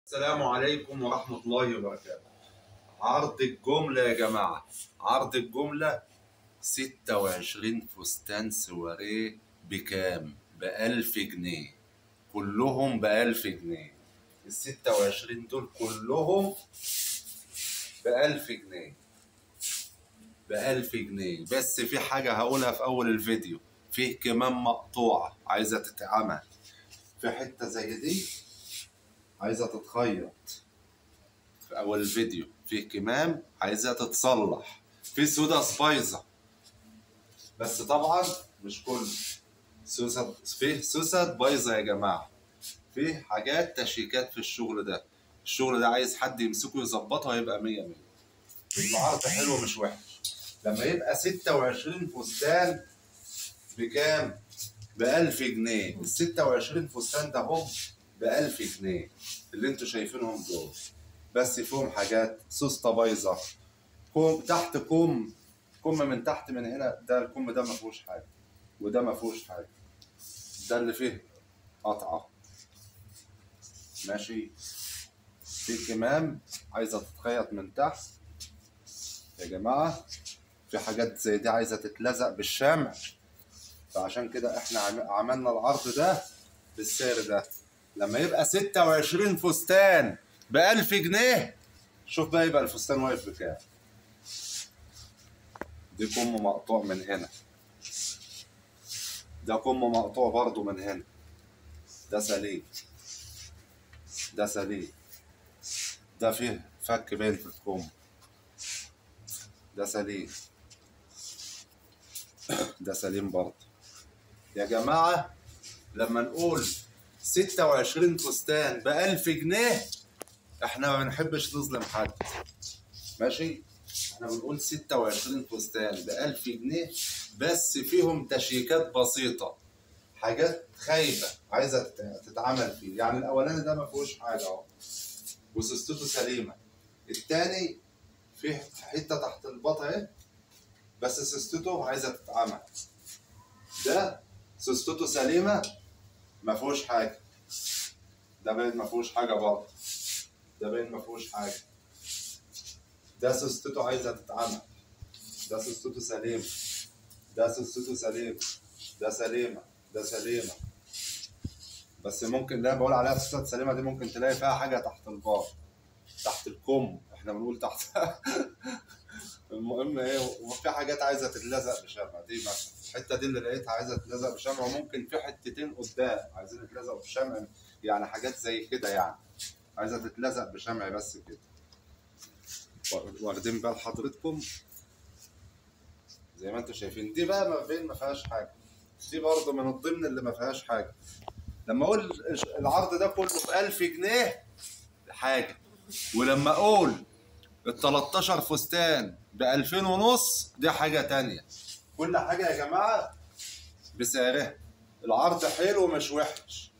السلام عليكم ورحمة الله وبركاته. عرض الجملة يا جماعة، عرض الجملة 26 فستان سواريه بكام؟ ب1000 جنيه، كلهم ب1000 جنيه. ال 26 دول كلهم ب1000 جنيه، ب1000 جنيه. بس في حاجة هقولها في أول الفيديو، فيه كمام مقطوعة عايزة تتعمل، في حتة زي دي عايزة تتخيط في أول الفيديو، فيه كمام عايزة تتصلح، في سودا بايظة بس طبعا مش كله سوسد، فيه سوسد بايظة يا جماعة، فيه حاجات تشيكات في الشغل ده. الشغل ده عايز حد يمسكه يظبطه هيبقى 100 100. العرض حلو مش وحش. لما يبقى 26 فستان بكام؟ ب1000 جنيه. ال 26 فستان ده هم ب1000 جنيه اللي انتوا شايفينهم دول، بس فيهم حاجات سوسته بايظة، كم تحت، كم كم من تحت من هنا، ده الكم ده ما فيهوش حاجة، وده ما فيهوش حاجة، ده اللي فيه قطعه ماشي. في كمام عايزه تتخيط من تحت يا جماعة، في حاجات زي دي عايزه تتلزق بالشمع، فعشان كده احنا عملنا العرض ده بالسعر ده. لما يبقى 26 فستان ب1000 جنيه، شوف بقى يبقى الفستان واقف بكام. دي كم مقطوع من هنا، ده كم مقطوع برضو من هنا، ده سليم، ده سليم، ده فيه فك باين في الكم، ده سليم، ده سليم برضه. يا جماعة لما نقول 26 فستان ب1000 جنيه، احنا ما بنحبش نظلم حد، ماشي؟ احنا بنقول 26 فستان ب1000 جنيه، بس فيهم تشيكات بسيطة، حاجات خايبة عايزة تتعمل فيه. يعني الأولاني ده ما فيهوش حاجة اهو وسوستته سليمة، التاني فيه حتة تحت البط اهي بس سوستته عايزة تتعمل، ده سوستته سليمة ما فيهوش حاجة، ده باين ما فيهوش حاجة برضه، ده باين ما فيهوش حاجة، ده سوستته عايزة تتعمل، ده سوستته سليمة، ده سوستته سليمة، ده سليمة، ده سليمة. بس ممكن اللي انا بقول عليها سوست سليمة دي ممكن تلاقي فيها حاجة تحت البار، تحت الكم، احنا بنقول تحت. المهم ايه، وفي حاجات عايزة تتلزق بشمع، دي مثلا الحتة دي اللي لقيتها عايزة تتلزق بشمع، وممكن في حتتين قدام عايزين يتلزقوا بشمع، يعني حاجات زي كده، يعني عايزة تتلزق بشمع بس كده. واخدين بال حضرتكم زي ما انتم شايفين. دي بقى ما بين ما فيهاش حاجة، دي برضه من الضمن اللي ما فيهاش حاجة. لما اقول العرض ده كله ب1000 جنيه حاجة، ولما اقول ال 13 فستان ب2500 دي حاجة تانية. كل حاجة يا جماعة بسعرها. العرض حلو مش وحش،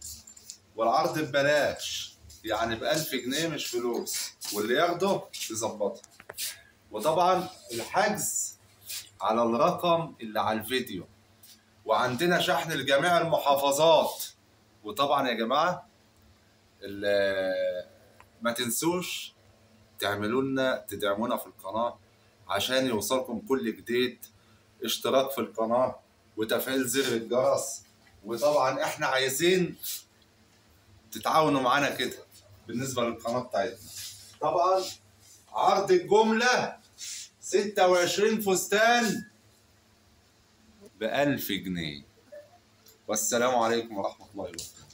والعرض ببلاش، يعني ب1000 جنيه مش فلوس، واللي ياخده يظبطه. وطبعا الحجز على الرقم اللي على الفيديو، وعندنا شحن لجميع المحافظات. وطبعا يا جماعة ما تنسوش تعملوا لنا، تدعمونا في القناة عشان يوصلكم كل جديد، اشتراك في القناة وتفعيل زر الجرس. وطبعا احنا عايزين تتعاونوا معانا كده بالنسبة للقناة بتاعتنا. طبعا عرض الجملة 26 فستان ب1000 جنيه. والسلام عليكم ورحمة الله وبركاته.